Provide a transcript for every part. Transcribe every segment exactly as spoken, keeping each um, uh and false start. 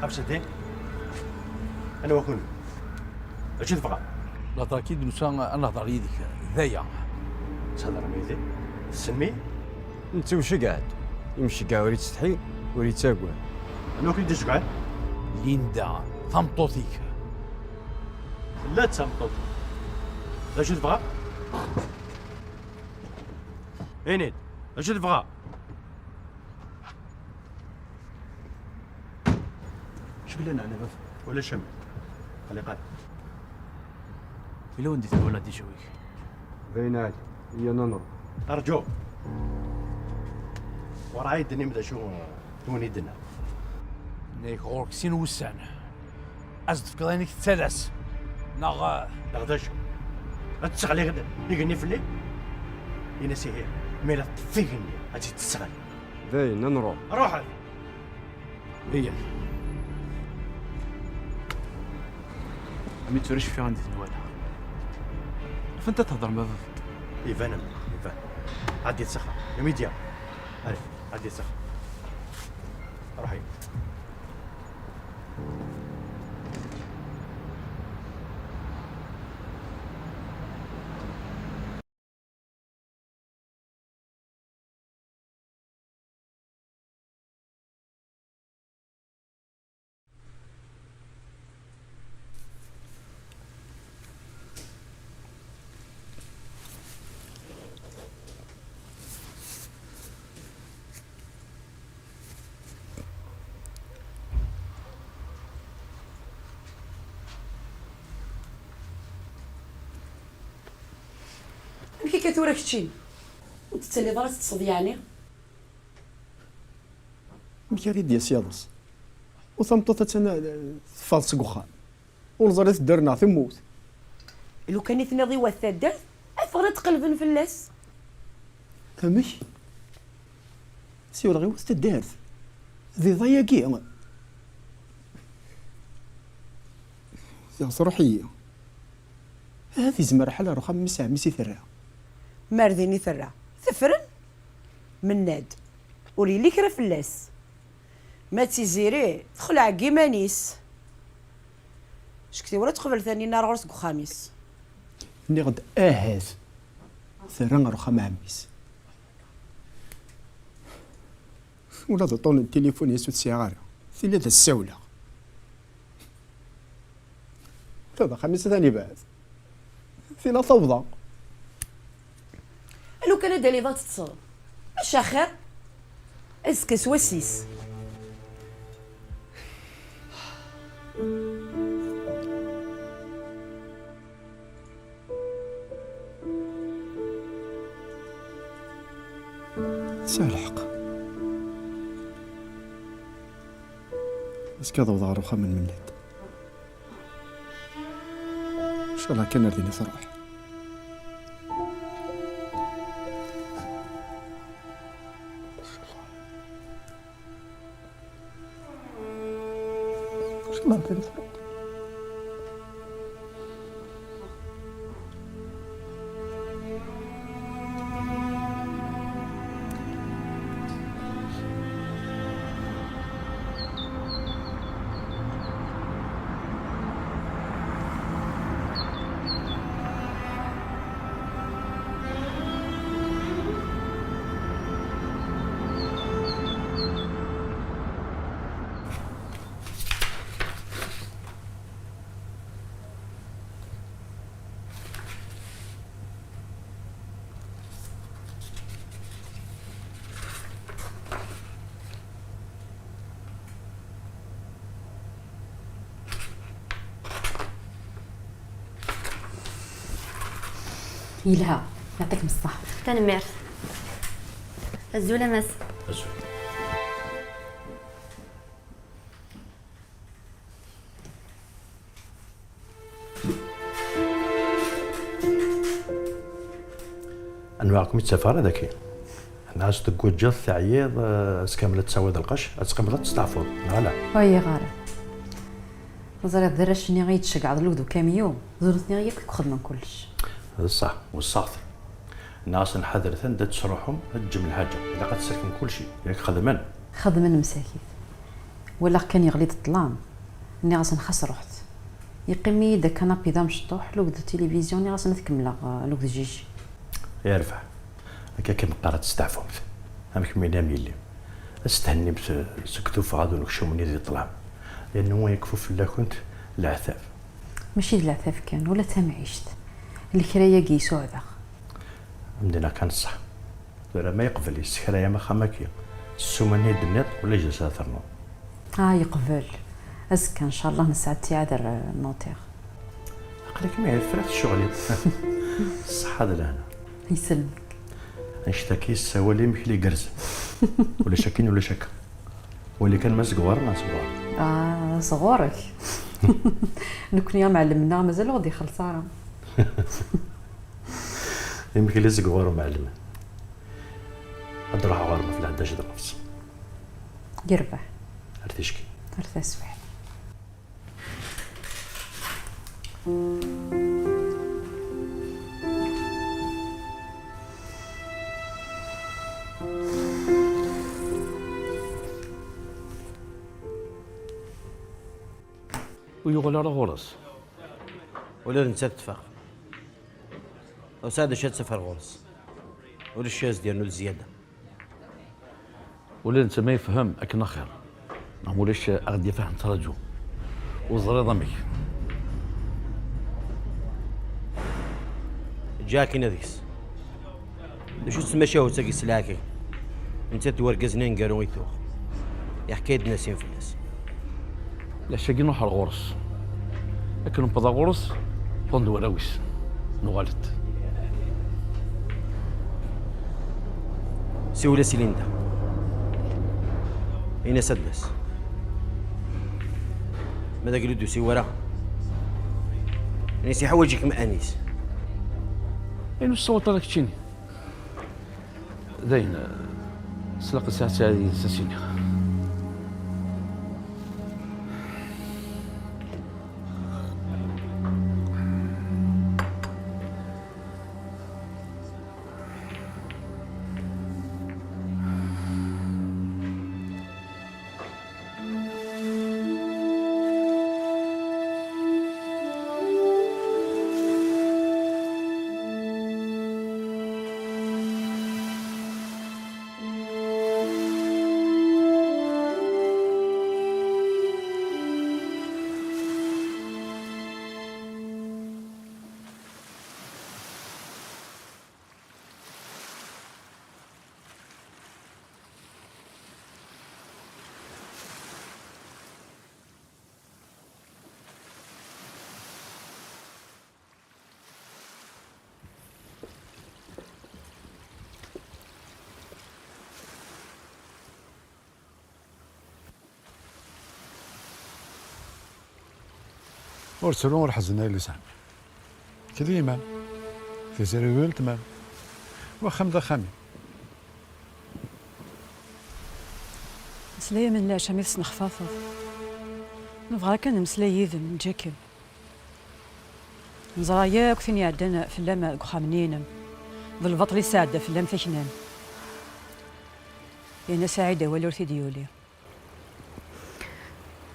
Absedi, anwa-ken? Acu tebɣa? Later-agi d-nusa ad nehder yid-k, d aya. Thedrem yid-i? Tessnem-iyi? Netta imceggeɛ-d. Imceggeɛ ur yettsetḥi, ur yettagad. Anwa ken-id-icegɛen? Linda, tameṭṭut-ik. Tella d tameṭṭut. D acu tebɣa? Ini-d, acu tebɣa? Acu yellan ɛni a baba? Ulac am. Xali qal. Yella win di tewwala di cewik. D ayen ɛad, iyya ad nruḥ. Rǧu. Werɛad d-tennim d acu, uh, d win i d-tenna. Nnek ɣur-k sin wussan. Ad s-d-tefkeḍ ayen i k-tettalas. Neɣ, uh, neɣ d acu? Ad tesseɣliḍ igenni fell-i? Ini-as ihi, mi la teṭṭef igenni, ad tt-tesseɣli. Dayen, ad nruḥ. Ruḥet! Iyya. A mi tura cfiɣ anda i ten-walaɣ. Ɣef anta thedrem a baba? Iban am, iban. Ɛeddi-d s axxam. Amidia. Allez, ɛeddi-d s axxam. Ruḥ-iyi. Amek akka tura keččini? Ur d-tettaliḍ ara teṭṭseḍ yeɛni? Amek ara d-yas yiḍes? U tameṭṭut attan, eh, teffeɣ seg uxxam. Ur neẓri tedder neɣ temmut. Lukan i tenniḍ i wat taddart, ad ffɣen ad qelben fell-as. Amek? Siwleɣ i wat taddart. D iḍ-agi. Ziɣ truḥ-iyi. Ahat izmer lḥal ar uxxam n mmi-s ɛemmi-s i terra. Ma ar din i terra, tefren. Mennad, ur yelli kra fell-as. Ma d Tiziri, texleɛ deg yiman-is. Cekti ur ad teqbel Taninna ar ɣur-s deg uxxam-is. Nniɣ-d ahat terra ar uxxam n ɛemmi-s. Ula d uṭṭun n tilifun-is ur t-sɛiɣ ara. Tili ad as-ssawleɣ. Ula d axxam-is atan ibɛed. Tili ad t-awḍeɣ. Lukan ad d-taliḍ ad teṭṭseḍ. Maca axir. Azekka s wass-is. Tesɛa lḥeqq. Azekka ad awḍeɣ ɣer uxxam n Mennad. Ncallah kan ar din i truḥ. Yelha, يعطيكم الصحة. Tanemmirt. Azul a Mass. Azul. Anwa kem-id-ttafeɣ ara daki? Nniɣ-as deg waǧǧat teɛyiḍ, eh, ass kamel ad tsawiḍ lqecc, ad teqqimeḍ ad testeɛfuḍ, neɣ ala? Ur yi-ɣ ara. Ẓriɣ d arrac-nni i d-tceggɛeḍ lugd ukamyun, d nutni akk i ixedmen kullec. D ṣṣeḥ, weṣṣaɣ-ten. Nniɣ-asen ḥadret anda ad tesruḥum, ad teǧǧem lḥaǧa, ilaq ad tselkem kulci, yak xedmen. Xedmen msakit. Walaɣ kan yeɣli-d ṭṭlam. Nniɣ-asen xas ruḥet. Yeqqim-iyi-d akanapi d amecṭuḥ, lugd tilivizyu, nniɣ-asen ad kemmleɣ, eh, lugd jiji. Yerbeḥ. Akka kan meqqar ad testeɛfumt. Am kemmini am yelli. Ad s-thennimt seg tuffɣa d unekcum-nni di ṭṭlam. Yernu wa yekfu fell-akent leɛtab. Mačči d leɛtab kan, ula d tamɛict. Lekra-yagi yesɛudaɣ. Am d-nniɣ kan ṣṣeḥ. Tura ma yeqbel yessekra-yam axxam-agi, ssuma-nni i d-tenniḍ, ulac d acu ara ternuḍ. Ah, yeqbel. Azekka, ncallah, nesɛa ttiɛad ar, eh, notiɣ. Aql-ikem ihi tefriḍ ccɣel-im. Ṣṣeḥḥa d lehna. Yesselmek. Annect-agi yessawal imekli igerrzen. Ulac akin, ulac akka. Wali kan ma seg ɣur-neɣ, seg ɣur-neɣ. Ah, sɣur-k. Nekni amɛellem-nneɣ mazal ur ɣ-d-ixelleṣ ara. Imekli seg ɣur umɛellem. Ad d-ruḥeɣ ɣur-m ɣef leɛdac d nnefs. Yerbeḥ. Ar ticki. Ar taswiɛt. Ur yuɣal ara ɣur-s. Ula d nettat tfaq. Ur tesɛi d acu ad tafeɣ ɣur-s. Ulac acu ad s-d-yernu d zzyada. Ula d netta ma yefhem akken axir. Neɣ ma ulac a ɣ-d-yaf ad netraǧu. Ur teẓriḍ amek. Eǧǧ akin ad yeks. D acu d tmacahut-agi s lɛaki? Nettat d wergaz-nni aneggaru i tuɣ. Yeḥka-yi-d Nasim fell-as. Lac-agi nruḥ ar ɣur-s. Akken newweḍ ar ɣur-s, wwḍen-d warraw-is. Nuɣal-d. Siwel-as i Linda. Ini-as ad d-tas. Ma d aglu d-tusi wara. Ini-as iḥwaǧ-ikem Anis. Ayen ur tessawaleḍ ara keččini. Dayen, s laqel sɛiɣ sɛiɣ yid-s ad s-iniɣ. Ur ttru, ur ḥezzen ay lisan. Ked iman. Tiziri d weltma-m. Waxxam d axxam-im. Meslay am leɛca mi tesnexfateḍ. Nebɣa kan ad nemmeslay yid-m, neǧǧa-kem. Neẓra yakk tin iɛeddan fell-am deg uxxam-nni-inem. D lbaṭel i tesɛedda fell-am taknant. Yerna Saɛid awal ur t-id-yuli.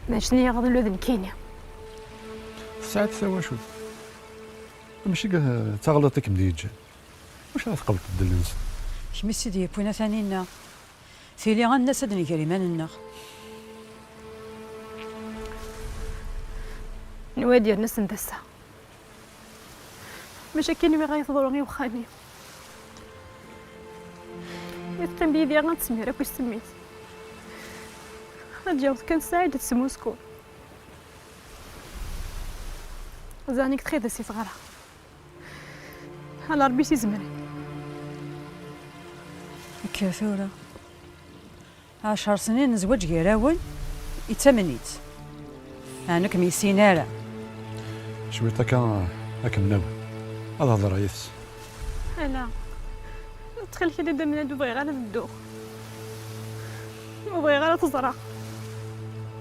Mačči yaɣ d ula d nekkini. Tesɛiḍ tawacult. Amek i d taɣlaṭ i kem-d-yeǧǧan? Amek ara tqableḍ ddel-nsen? Kemm i tt-id-yewwin a Taninna. Tili ad nas ad d-nger iman-nneɣ. Nwiɣ ad yerna ass n d ass-a. Maca akken nwiɣ ay teḍru i uxxam-iw. Mi teqqim yid-i ad tsemmi akk isem-is. Ad d-yaweḍ kan Saɛid ad tesmuskul. Ẓan i txidas i teɣra. Ala Rebbi i s-izemren. Kker tura. Ɛecṛ snin n zzwaǧ gar-awen, yettamen-itt. Ɛni ur kem-yessin ara? Cwiṭ akka, ad kem-nawi. Ad hedṛeɣ yid-s. Ala. Ttxil-k, ad d-amnad, ur bɣiɣ ara ad dduɣ. Ur bɣiɣ ara ad t-ẓreɣ.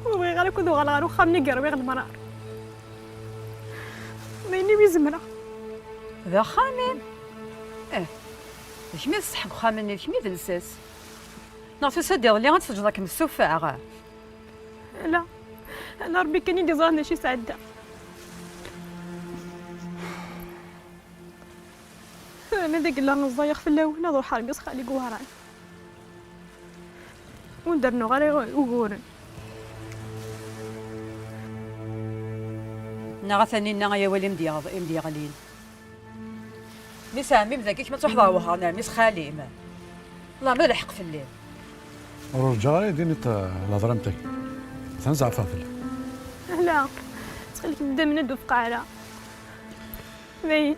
Ur bɣiɣ ara akk ad uɣaleɣ ɣer uxxam-nni i yerwiɣ lemṛaṛ. D ayen i zemreɣ. D axxam-im? Eh, d kemm i d ṣṣeḥ deg uxxam-nni, d kemm i d lsas. Neɣ tusa-d iḍelli ad tt-teǧǧeḍ ad kem-tessufeɣ? Ala, ala Ṛebbi kan i d-iẓran d acu i sɛeddaɣ. Tura ma d agella ẓẓayeɣ fell-awen, ad ruḥeɣ ɣer Miss Xali deg Wehran. Ur d-rennuɣ ara uguren. Neɣ a Taninna, ay awal i m-d-yeɣ-, i m-d-yeɣlin. Miss ɛemmi-m dagi kemm ad truḥeḍ ɣer Wehran ar Miss Xali-m. Wellah ma d lḥeqq fell-i. Ur rǧaɣ ara ad d-tiniḍ, eh, lhedra am tagi. Atan zeɛfeɣ fell-am. Ala, ttxil-k, ddamen ad d-ufqeɣ ara. Dayen.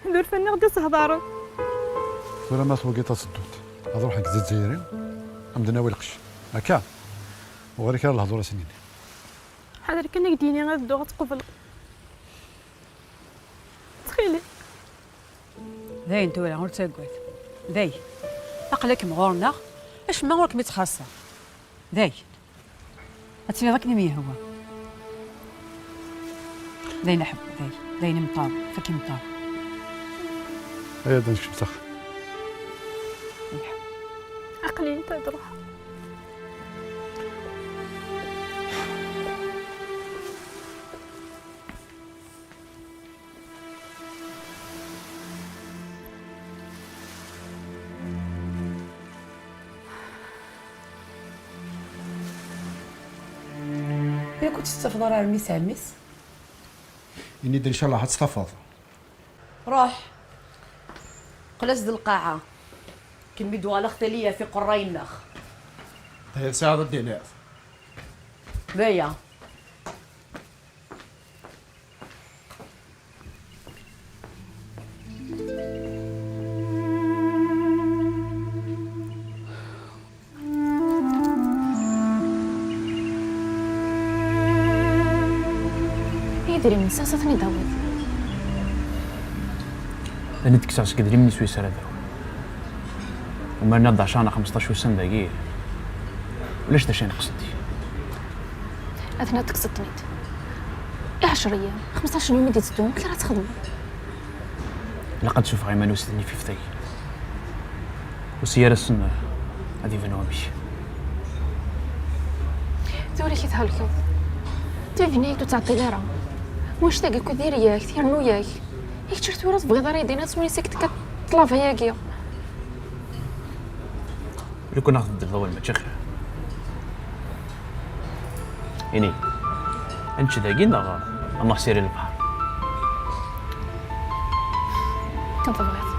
D urfan-nneɣ d-isehdaṛen. Tura ma twgiḍ ad tedduḍ, ad ruḥeɣ deg Zizayri, ad m-d-nawi lqecc. Akka? Uɣur-k ara lehdur ass-nni. Ḥader kan ad k-d-yini ad dduɣ ad tqebleḍ. Ttxil-k. Dayen tura, ur ttaggad. Dayen. Aql-ikem ɣur-neɣ, acemma ur kem-ittxaṣṣa. Dayen. Ad tiliḍ akken i m-yehwa. Dayen a ḥebbi, dayen. Dayen imṭab, fakk imṭab. Aya ad nekcem s axxam. Aql-i ad ruḥeɣ. Yak ur tt-tettafeḍ ara armi s ɛemmi-s? Ini-d ncallah ad tt-tafeḍ. Ruḥ. Qqel-as d lqaɛa. Ken mi d-uɣaleɣ tali ɣef iqerray-nneɣ. Aya tesɛiḍ ad d-tiniḍ. D aya. Idrimen-nnes ad ten-id-tawiḍ. Ad ten-id-kkseɣ seg idrimen-is wis ara d-awiɣ. Umaren-aɣ-d ɛecṛa neɣ xmesṭac ussan dagi, ulac d acu ineqsen deg-i. Aten-a tekkseḍ-ten-id. I ɛecṛa yyam, xmesṭac yum i d-itteddun, amek ara txedmeḍ? Ilaq ad d-sufɣeɣ iman-iw si tnifift-agi. Usi ar ass-n ad ibnu amek. Tura i thelkeḍ. Tivni ur tettɛeṭṭil ara. Wanect-agi akk diri-yak, yernu-yak. I kečč ur tebɣiḍ ara ad d-tiniḍ s win i s-ak-tekka ṭṭlaba-agi? Lukan ad aɣ-tbeddleḍ awal, mačči xir? Ini, ad nečč dagi neɣ ad nruḥ siri lebḥer? Kan tebɣiḍ.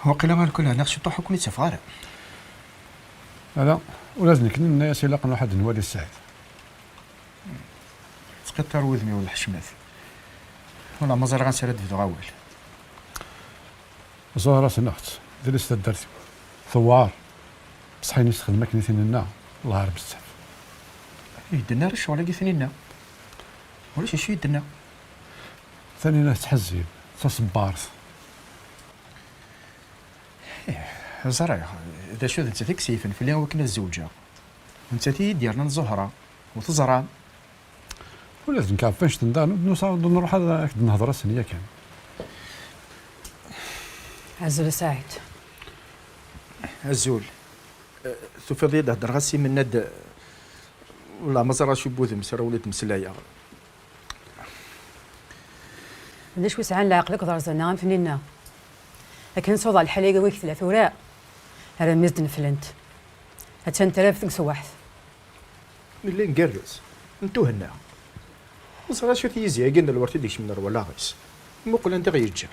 Waqila alkul ɛniɣ ciṭuḥ ur ken-ittafeɣ ara. Ala, ula d nekni nenna-yas ilaq nruḥ ad nwali Saɛid. Ttqiṭṭir wudem-iw lḥecmat. Wala ma ẓriɣ ansi ara d-bduɣ awal. Ẓuhra tenɣ-tt, d yelli-s taddart-iw. Tewɛer. Beṣṣeḥ ayen i s-texdem akken i Taninna, lɛar bezzaf. Ur yi-d-tenna ara ccɣel-agi Taninna. Ulac acu i yi-d-tenna. Taninna tettḥezzib, d taṣebbart. Ih, ẓriɣ. D acu d nettat i yeseyfen fell-i i wakken ad zewǧeɣ. D nettat i yi-d-yernan Ẓuhra, u teẓram. Ula d nekk ɣef wannect n daɣen, ur d-nusa, ur d-nruḥ ad ak-d-nehder ass-nni yakan. Azul a Saɛid. Azul. Eh, tufiḍ-iyi-d heddreɣ-as i Mennad, eh, wellah ma ẓriɣ acu n wudem s ara wali d-mmeslayeɣ. D acu i sɛan leɛqel akked rẓan-a am Taninna? Akken sewḍeɣ lḥal-agi wig tella tura, armi s-d-neflent. Attan trabt deg teswaḥt. Nella ngerrez, nettuhenna. Ẓer acu-t yizi-agi n lwert i d-ikecmen ar wallaɣ-is. Muqel anda ɣ-yeǧǧa.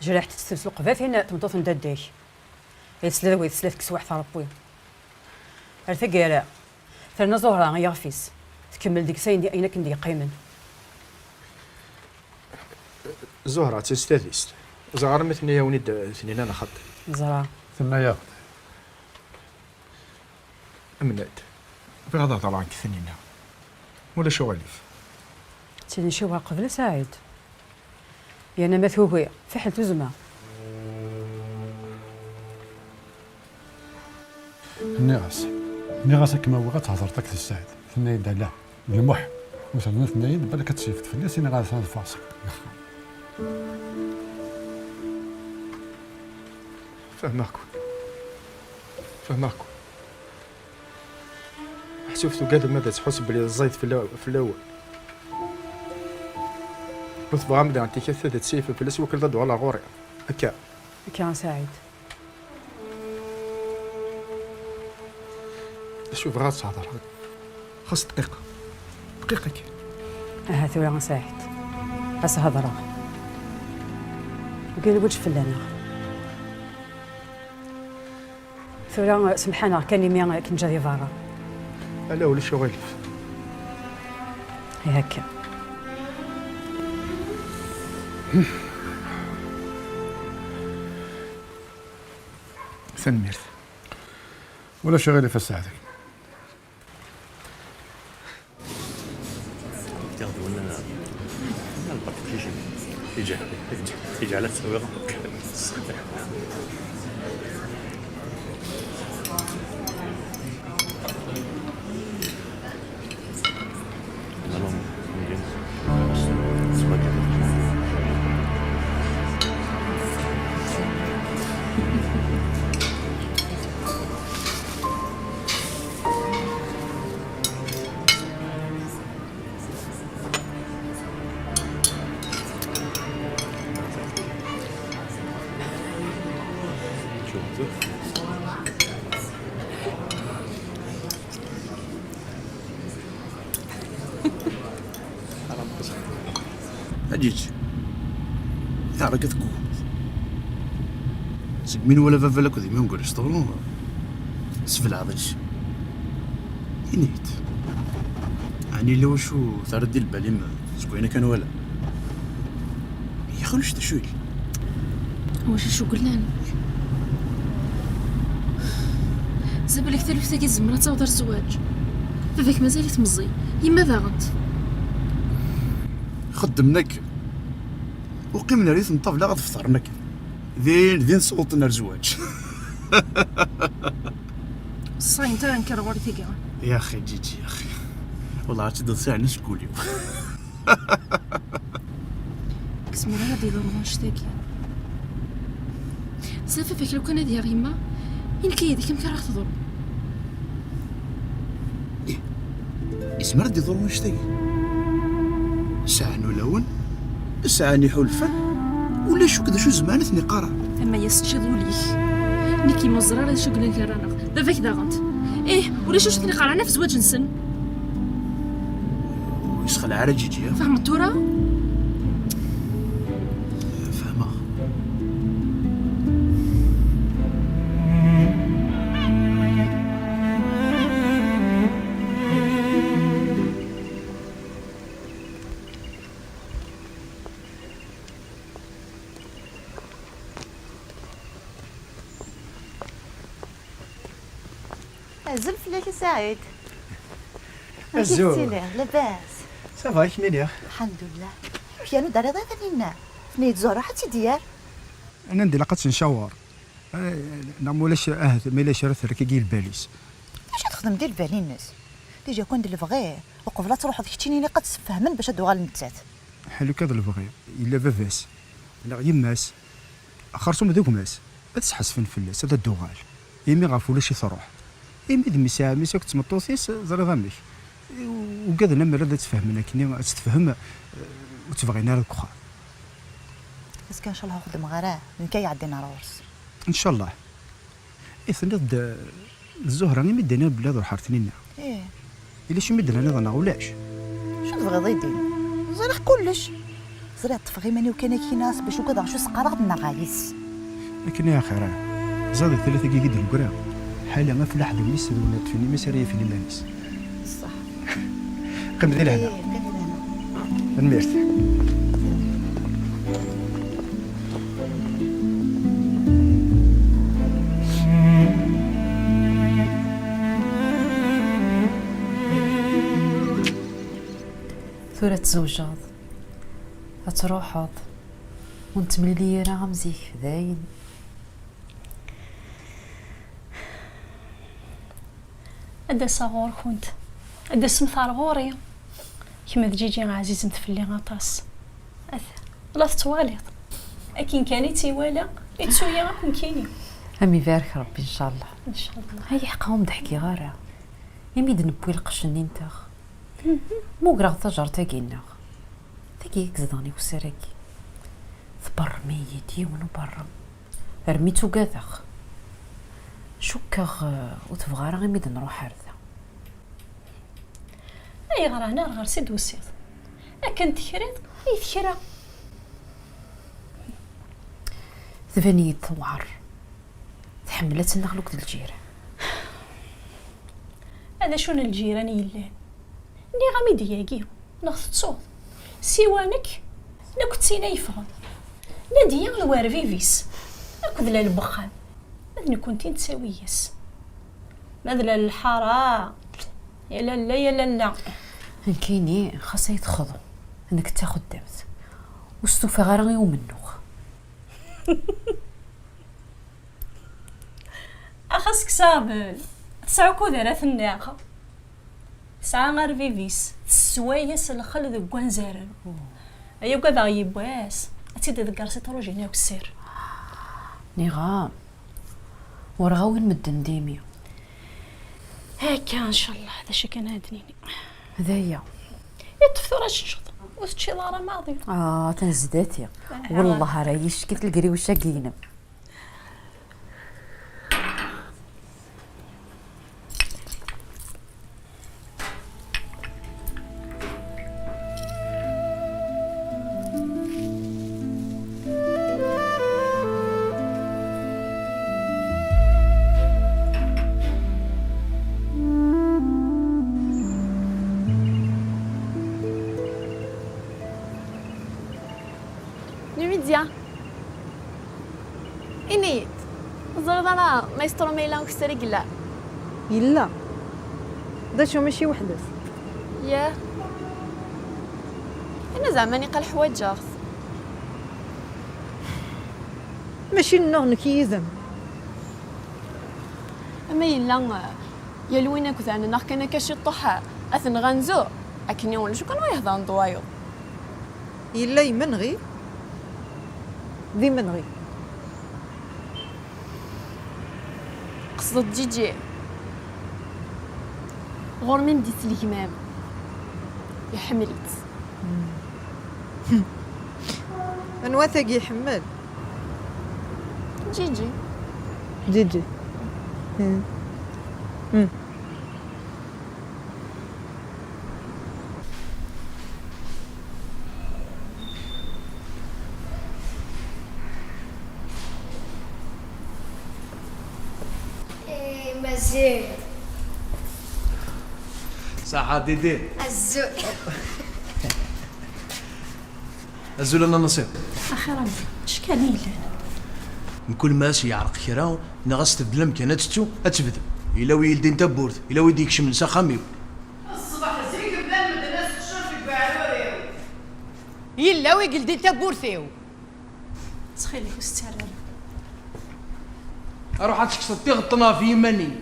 Jriḥ-tt s lqebatin tmeṭṭut n dadda-k. Ay tesliḍ wid teslat deg teswaḥt a Ṛebbi. Ar taggara, terna Zuhra i yiɣef-is. Tkemmel deg-s ayen, ayen akken d-yeqqimen. Zuhra attan s tadist. Ẓer armi tenna-yawen-id Taninna neɣ xaṭi. Ẓra. Tenna-yaɣ-d. Amnad. Bɣiɣ ad hedreɣ deg Taninna. Ulac uɣilif. Ttili ciwa qbel a Saɛid. Yerna ma tugi, fiḥel tuzzma. Nniɣ-as, nniɣ-as akken ma wiɣ ad thedreḍ akked Saɛid. Tenna-yi-d ala. D lmuḥ. U terna tenna-yi-d balak ad tsifeḍ fell-as, iniɣ-as ad faṣel. Fehmeɣ-ken. Fehmeɣ-ken. Ḥsut tugadem ad tḥus belli ẓẓayet fell-, fell-awen. Ur tebɣam daɣen tikat ad tsifem fell-as wakken ad d-uɣaleɣ ɣur-i. Akka. Akka a Saɛid. Acu bɣiɣ ad s-hedreɣ? Xas dqiqa. Dqiqa kan. Aha tura a Saɛid. Ad s-hedreɣ. Deg lweǧ fell-aneɣ. Tura semḥ-aneɣ kan imi akken ǧǧa di berra. Ala ulac uɣilif. Ihi akka. Tanemmirt. Ulac aɣilif a Saɛid. Ḥaǧiǧ, yeɛreq-it kuḥ. Segmi nwala baba akked imi deg urisṭuru, sbelɛeɣ deg-s. Ini-d, ɛni yella wacu terriḍ di lbal-im seg wayen akka nwala? Yaxi ulac d acu yellan. Ulac acu yellan. Zabalak taluft-agi tzemmer ad taweḍ ar zzwaǧ. Baba-k mazal-it meẓẓi, yemma daɣent. Xeddmen akken. U qqimen rrif n ṭṭabla ad fṭren akken. Din, din sewḍen ar zzwaǧ. Ṣṣayent ara nker ɣur-i tigi. Yaxi, Ǧiǧi, yaxi. Wellah, ad tt-id-ḍsiɛen seg wul-iw. Ur yezmir ara ad d-iḍru wanect-agi. Safaf-ak lukan ad yaɣ yemma, i nekk yid-k amek ara ɣ-teḍru? Ih, yezmer ad d-iḍru wanect-agi. Sɛan ulawen, sɛan iḥulfan, ulac akk d acu zemren ad ten-iqara. Ama yas teččiḍ ul-ik. Nekk ur ẓriɣ ara d acu yellan gar-aneɣ. Baba-k daɣent. Ih, ulac acu ten-iqerɛen ɣef zzwaǧ-nsen. Ur yesxelɛeɣ ara Ǧiǧi, ha? Tfehmeḍ tura? Fehmeɣ. Azul fell-ak a Saɛid. Amek i tettiliḍ? Labas? Ça va, kemmini? Lḥemdullah. Amek yernu d-terriḍ i Taninna? Tenna-yi-d Zuhra ad tt-id-yerr. Nnan-d ilaq ad tencawer. Eh, neɣ ma ulac, ahat, ma yella kra terra-k-agi i lbal-is. D acu ad texdem di lbal-ines? Déjà kan d lebɣi, uqbel ad truḥeḍ keččini ilaq ad tessefhamen bac ad d-tuɣal nettat. Ḥalu kan d lebɣi, yella baba-s, neɣ yemma-s, xerṣum d gma-s, ad sḥasfen fell-as, ad d-tuɣal. Imi ɣef ulac i truḥ. Imi d mmi-s i ɛemmi-s akked tmeṭṭut-is, ẓriḍ amek. Ugaden amer ad tt-fehmen akkenni, ad tt-tefhem, eh, ur tt-bɣin ara deg uxxam. Azekka ncallah ur xeddmeɣ ara, d nekk ay iɛeddin ar ɣur-s. Ncallah. I tenniḍ-d, eh, d Zuhra imi d-tenniḍ belli ad ruḥeɣ ar Tninna? Ih. Ulac imi d-tenniḍ neɣ ulac? Acu tebɣiḍ i din? Ẓriɣ kullec. Ẓriɣ ṭṭfeɣ iman-iw kan akkin-as bac ugadeɣ acu s-qqareɣ-d neɣ ɣayes. Akken i axir. Ẓriɣ di tallit-agi i d-neggra. Ḥala aflaḥ d mmi-s d win ad d-fini mmi-s ara yifen iman-is. Ṣṣeḥ. Qqim di lehna. Ih, qqim di lehna. Tanemmirt. Tura tzewǧeḍ, ad truḥeḍ, ur nettemlili ara am zik, dayen. Ad d-aseɣ ɣur-kent, ad d-tasemt ar ɣur-i. Kemm d Ǧiǧi ɛzizemt fell-i aṭas. Ata, la tettwaliḍ. Akken kan i tt-iwala, ittu-yi akk nekkini. Am ibarek Rebbi, ncallah. Ncallah. Ay, ḥqa ur m-d-ḥkiɣ ara. Imi d-newwi lqecc-nni-nteɣ. Mmugreɣ tajert-agi-nneɣ. Tagi i izedɣen i usar-agi. Tberrem-iyi-d yiwen uberrem. Armi tt-ugadeɣ. Cukkeɣ, eh, ur tebɣa ara imi d-nruḥ ar da. Ayɣer ɛni ar ɣer-s i d-tusiḍ? Akken tekriḍ i tekra. Tban-iyi-d tewɛer. Tḥemmel ad tenneɣ lukd lǧiran. Ad acu n lǧiran yellan? Nniɣ-am-id yagi, neɣ tettuḍ? Siwa nekk, nekkettin ay yeffɣen. Nadiya d werbibi-s, akked lal n wexxam. Ma d nekkenti nettawi yis. Ma d lal n lḥara, ya lalla, ya lalla. Nekkini, xas ay texḍu, nekk d taxeddamt. Ur stufaɣ ara i umennuɣ. Axas kkes aɣbel, tesɛa ukud ara tenniɣ. Tesɛa arbib-is, tessewway-as lxel deg wanzaren. Ay ugadeɣ yiwwas, ad tt-id-iḍegger si ṭrujin akessir. Niɣam, ur ɣawin medden d imi. Akka, ncallah, d acu kan ad d-nini. D aya. Yeṭṭef tura ad teččeḍ, ur teččiḍ ara maḍi. Ah, atan zdat-i. Aha. Wellah ara yecki lgriwec-agi-inem. Numidia, ini-yi-d, teẓriḍ ara maestro ma yella ukessar i yella? Yella. D acu, mačči weḥd-s? Yah. Ini zeɛma niqal ḥwaǧeɣ-t. Mačči nneɣ nekk yid-m. Ama yella, yal win akked ɛennaɣ kan akka ciṭuḥ, ad t-nɣanzu, akken i ulac kan wa yehdren d wayeḍ. Yella imenɣi? D imenɣi. Qesdeḍ Ǧiǧi? Ɣur-m i m-d-ittlegmam. Iḥemmel-itt. Anwa tagi iḥemmel? Ǧiǧi. Ǧiǧi. Hmm. Hmm. Eh, mazal. Saḥa Didi. Azul. Azul a Nna Naṣir. Axir a mmi, acu kan i yellan? Mkul ma as-yeɛreq kra, neɣ as-tebdel amkan ad tettu, ad tebdem. Yella wi yeldin tawwurt, yella wi d-ikecmen s axxam-iw. Ṣṣbeḥ zik bdan medden asqeccer deg uɛrur-iw. Yella wi yeldin tawwurt-iw. Ttxil-k, ur s-ttarra ara. Ruḥ ad tekkseḍ tiɣeṭṭen ɣef yiman-im.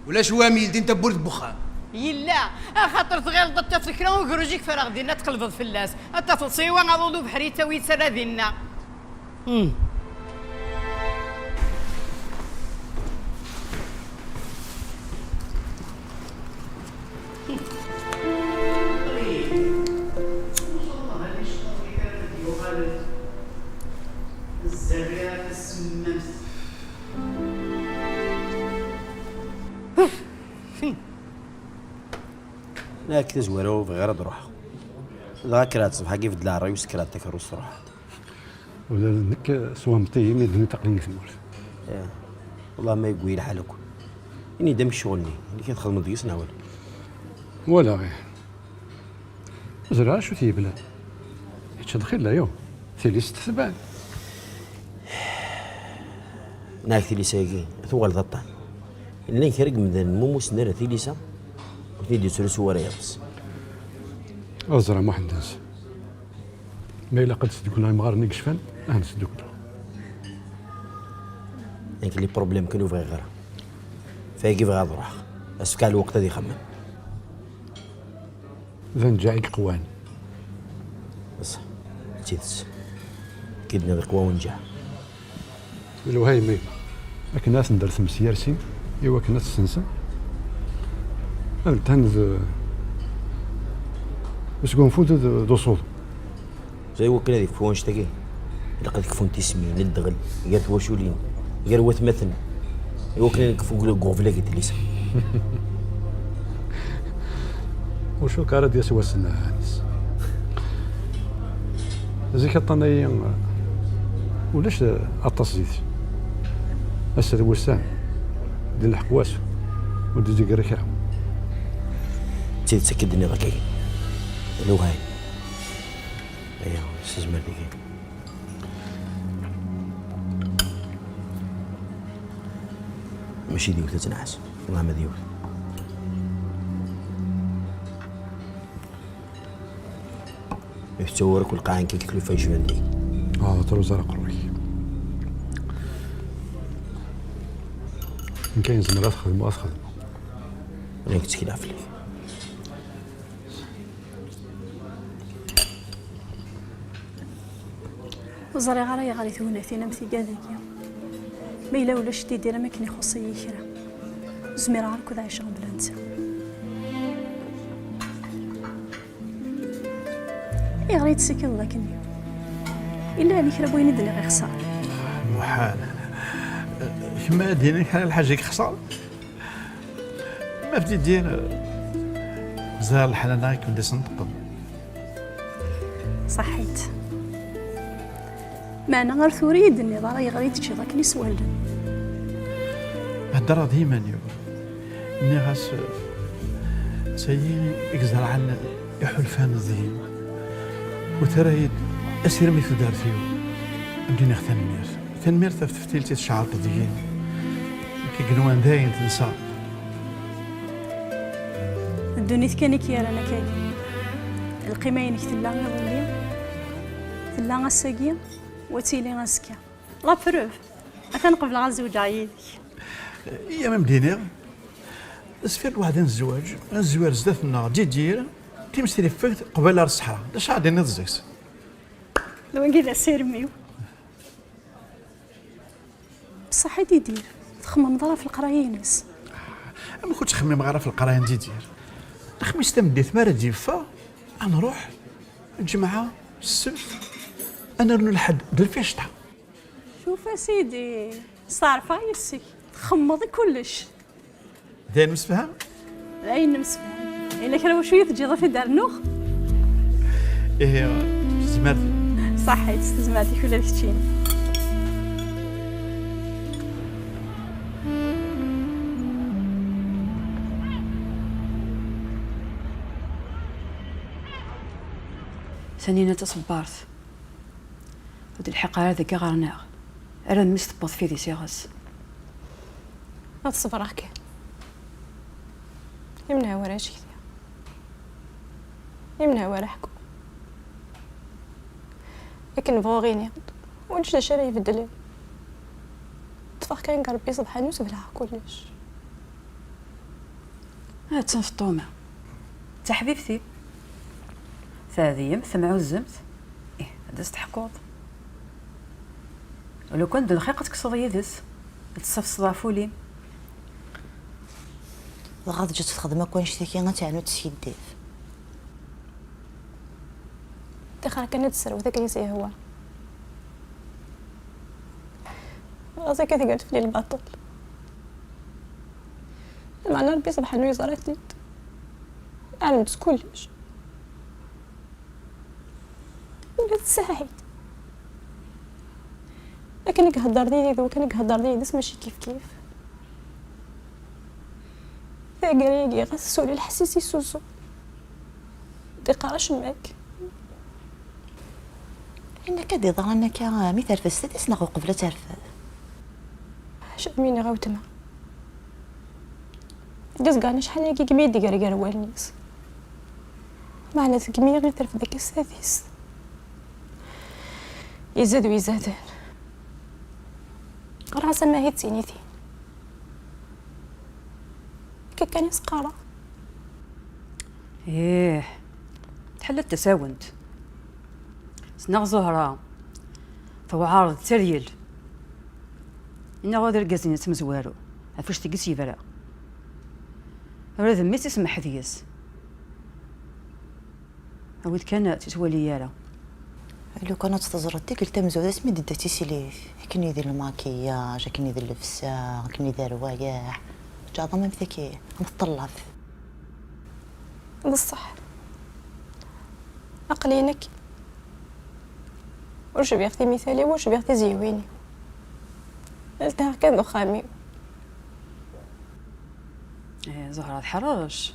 Ulac wam yeldin tawwurt n wexxam. Yella, axaṭer tɣileḍ ad tafeḍ kra ugruj i yefreɣ dinna, tqelbeḍ fell-as. Ad tafeḍ siwa aḍu d ubeḥri yettawi yettarra dinna. Hmm. Ak tazwara ur bɣiɣ ara ad ruḥeɣ. Dɣa kkreɣ-d ṣṣbeḥ-agi, beddleɣ ṛṛay-iw, ssekreɣ-d takeṛṛust, ruḥeɣ-d. Ula d nekk swamṭ-iyi mi d-nniḍ aql-i deg tmurt. Eh, wellah ma yewwi lḥal akk. Ini-d amek ccɣel-nni, amek i txedmeḍ deg-s neɣ wala? Walaɣ, ih. Ẓriɣ acu t-yeblan. Kečč d xilla, yo. Tilisa tetban. Neɣ tilisa-agi tuɣal d aṭṭan. Llan kra n yemdanen ma ur musen ara tilisa, ur ten-id-yettrusu ara yiḍes. Ad ẓreɣ Muḥend Ansi. Ma ilaq ad sdukleɣ imɣaren i yecfan, ad sdukleɣ. Nekk les problèmes kan ur bɣiɣ ara. Fagi bɣiɣ ad ruḥeɣ. Ad s-fkeɣ lweqt ad ixemmem. D aneǧǧaɛ i yeqwan. Ṣṣeḥ, d tidet. Kidni d iqwa unǧaɛ. D lwehayem-iw. Akken ad ten-dertem s yarsin, i wakken ad t-sensen. Ad ltan d, d sgunfu d, d usuḍ. Ẓer i wakken ad ikfu wanect-agi, ilaq ad kfun tismin, ddɣel, gar twaculin, gar watmaten, i wakken ad nekfu deg uɣbel-agi n tlisa. Ur cukkeɣ ara d-yas wass-nnes. Zik aṭṭan-agi ulac aṭas zik. Ass d wussan, di lḥeqq wass, ur d-izig ara kra. D tidet akka d-nniḍ akka. Lewhay. Aya, s tezmert-agi. Mačči d yiwet ad tenɛes, wellah ma d yiwet. Ur tettawi ara akk lqaɛa n kiklufa yecban deg-i. Ah, truẓ ara aqerru-k. Nekk ayen zemreɣ ad t-xedmeɣ, ad t-xedmeɣ. Nekk ttekleɣ fell-ak. Ur ẓriɣ ara ayɣer i tewnatin am tigad-agi. Ma yella ulac Yidir am akken ixuṣ-iyi kra, ur zmireɣ ara akk ad ɛiceɣ bla netta. Ayɣer i yi-d-tessakaleḍ akken-nni? Yella ɛni kra n wayen i d-nniɣ ixṣer? Muḥal. Kemm ara d-yinin kra n lḥaǧa i yexṣer? Ma bdidiɣ, ẓriɣ leḥnana i kem-d-isenṭqen. Ṣaḥit. Meɛna ar tura i yi-d-tenniḍ ara ayɣer i d-teččiḍ akken i s wallen. Heddreɣ d yiman-iw. Nniɣ-as, d tayi i izerɛen iḥulfan deg-i. U terra-yi-d asirem i tudert-iw. Ad d-iniɣ tanemmirt. Tanemmirt ɣef teftilt i tceɛleḍ deg-i. Nekk i yenwan dayen tensa. D ddunit kan i k-yerran akkagi. Lqima-inek tella iḍelli, tella ass-agi, u ad tili azekka. La preuve, atan qebleɣ ad zewǧeɣ yid-k. Iyya ma m-d-iniɣ, sfir lweɛda n zzwaǧ, ad nezwir zdat-nneɣ Didir, times trifegt qbala ar ṣṣeḥra. D acu ara d-tiniḍ deg-s? D wagi d asirem-iw. Bṣaḥ a Didir, txemmemeḍ ara ɣef leqraya-ines? Amek ur ttxemmimeɣ ara ɣef leqraya n Didir? Lexmis tameddit mi ara d-yeffeɣ, ad nruḥ, lǧemɛa, ssebt, ad nernu lḥedd d lficṭa. Cuf a sidi, steɛṛfeɣ yes-k, txemmeḍ i kullec. D ayen nemsefham? D ayen nemsefham. Yella kra wacu i teǧǧiḍ ad t-id-rnuɣ? Ihi, s tezmert-im. Ṣaḥit, s tezmert-ik ula d keččini. Tanina d taṣebbart. Ur d-lḥiq ara deg iɣer-nneɣ, arma s tewweḍ fid-is iɣes. Ad ṣebreɣ kan. Imneɛ wara acetki. Imneɛ wara ḥku. Akken bɣuɣ iniɣ-d, ulac d acu ara ibeddlen. Ṭṭfeɣ kan deg Rebbi ṣebḥan-u sebleɣ kullec. Attan Feṭṭuma. D taḥbibt-im. Teɛdiyemt, temɛuzzemt. Ih, ad as-teḥkuḍ. Lukan d lxiq ad tekkseḍ yid-s, ad tessafseḍ ɣef ul-im. Dɣa teǧǧa-tt texdem akk annect-agi, ad teɛnu teskiddib. Tixer kan ad tesserwet akken i s-yehwa. Ɣas akka tga-d fell-i lbaṭel. Lameɛna Rebbi ṣebḥan-u yeẓra-t-id. Ɛelment s kullec. Ula d Saɛid. Akken i ihedder d yid-i d wakken i ihedder d yid-s mačči kif kif. Taggara-agi ɣas tessuli lḥess-is i Suzu. Ur d-iqqar acemma akk. Ayen akka d-iḍran akka mi terfed s tadist neɣ uqbel ad terfed? Acu mi nniɣ a weltma? Argaz kan acḥal-agi i mi d-igerger wallen-is. Meɛna seg mi i terfed akka s tadist. Izad wi izaden. Ɣer-as amahi d tinitin. Akka kan i s-qqareɣ. Ih, tḥella tasawent. Ssneɣ Zuhra tewɛer d taryel. Inna ɣur d argaz-nni d tamezwaru, ɣef wactigi s yebra. Ula d mmi-s isemmeḥ deg-s. Awi-d kan ur tt-twali ara. Lukan ad tt-teẓreḍ tikkelt tamezwarut asmi d-tedda d tislit, akken i d lmakiyaj, akken i d llebsa, akken i d rwayeɛ. Ǧaḍa am taki, am tṭellabt. D ṣṣeḥ. Aql-i nekk ur cbiɣ timital-iw, ur cbiɣ tiziwin-iw. Ltiɣ kan d uxxam-iw. Eh, Zuhra teḥrec.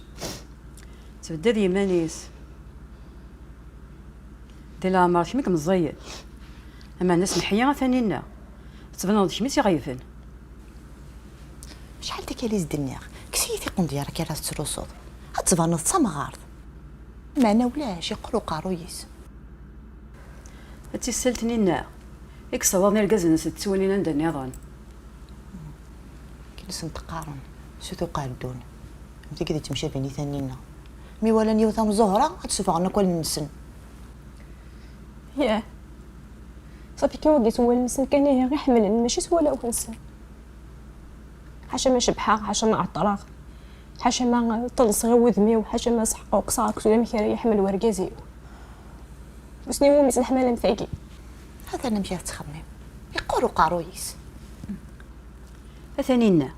Tbedda d yiman-is. Di leɛmer kemm i imeẓẓiyen. Ameɛna smeḥ-iyi a Taninna. Tettbaneḍ-d kemm i s-iɣeyyben. Acḥal tikkal i s-d-nniɣ, kkes-iyi tiqendyar akka ara tettrusuḍ. Ad tbaneḍ d tamɣart. Meɛna ulac, yeqqur uqerruy-is. Ad tt-issel Taninna i yessawaḍen irgazen-nsen ad ttwalin anda nniḍen. Akken i sen-qqaren, sut uqerdun. Am tigi d-yettemcabin i Taninna. Mi walan yiwet am Zuhra, ad d-sufɣen akk allen-nsen. Yah. Ṣafi kan wagi s wallen-nsen kan ihi i ḥemmlen, mačči s wulawen-nsen. Ḥaca ma cebḥeɣ, ḥaca ma ɛeṭṭreɣ, ḥaca ma ṭelseɣ i wudem-iw, ḥaca ma seḥqeɣ kkseɣ aksum amek ara yi-ḥemmel wergaz-iw. Wissen iwumi-tt leḥmala am tagi? Atan amek ara tettxemmim. Yeqqur uqerruy-is. A Taninna,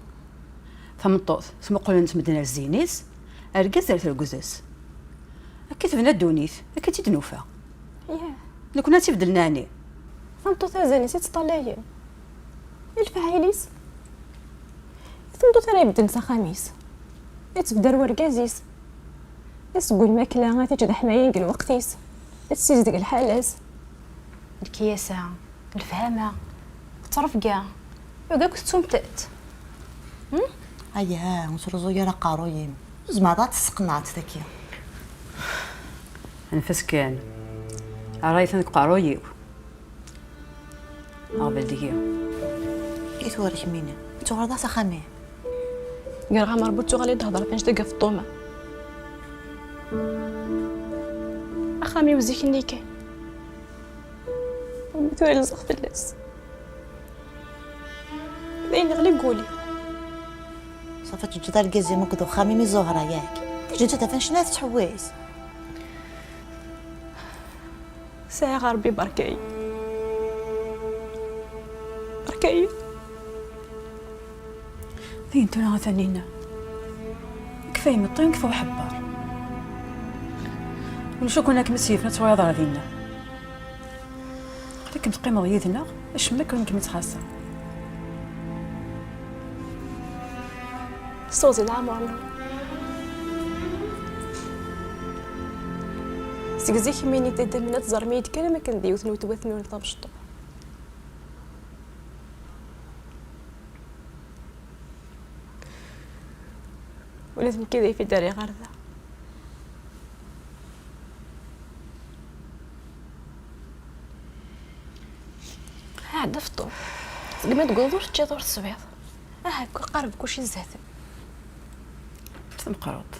tameṭṭut, smuqqulen-tt medden ar zzin-is, argaz ar tergez-is. Akka i tebna ddunit, akka i tt-id-nufa. Yah. Nekkni ad tt-ibeddlen ɛni? Tameṭṭut azal-is i tt-ṭṭalayen. I lefɛayel-is? I tmeṭṭut ara ibeddlen s axxam-is. I tebder wergaz-is. I tseggem lmakla, ad teǧǧ d aḥmayan deg lweqt-is. I tessizdeg lḥala-s. Lekyasa, lefhama, ttrebga, wagi akk tettumt-t. Hmm? Ayha, ur sruẓuy ara aqerruy-im. Ur tezmireḍ ad tesseqneɛḍ tagi. Anef-as kan. Ṛṛay atan deg uqerruy-iw. Aɣbel deg-i. I tura kemmini, ur tuɣaleḍ ara s axxam-im? Gar ɣamer bu tuɣal i d-hedreɣ ɣef annect-agi ɣef Ṭuma. Axxam-iw zik-nni kan. Umi tura ilzeɣ fell-as. D ayen iɣli deg wul-iw. Ṣafi teǧǧiḍ argaz-im akked uxxam-im i Zuhra, yak? Teǧǧiḍ ad tafan cna tettḥewwis. Sɛiɣ Ṛebbi, berka-yi. Berka-yi. Dayen tura a Taninna. Kfa imeṭṭi, kfa uḥebber. Ulac akk akken ad kem-id-seyfen ad twayeḍ ɣer dinna. Aql-ikem teqqimeḍ yid-neɣ, acemma akk ur kem-ittxaṣṣa. Suzi, leɛmer-nneɣ. Seg zik mi d-teddam ad teẓrem-iyi-d kan am akken d yiwet n weltma-twen tamecṭuḥt. Ula d nekk d ayf i d-rriɣ ɣer da. Ɛedda fṭu. Segmi d-tewweḍ ur teččiḍ ur teswiḍ. Aha, kul qareb kuci zdat-m. Tameqqrant.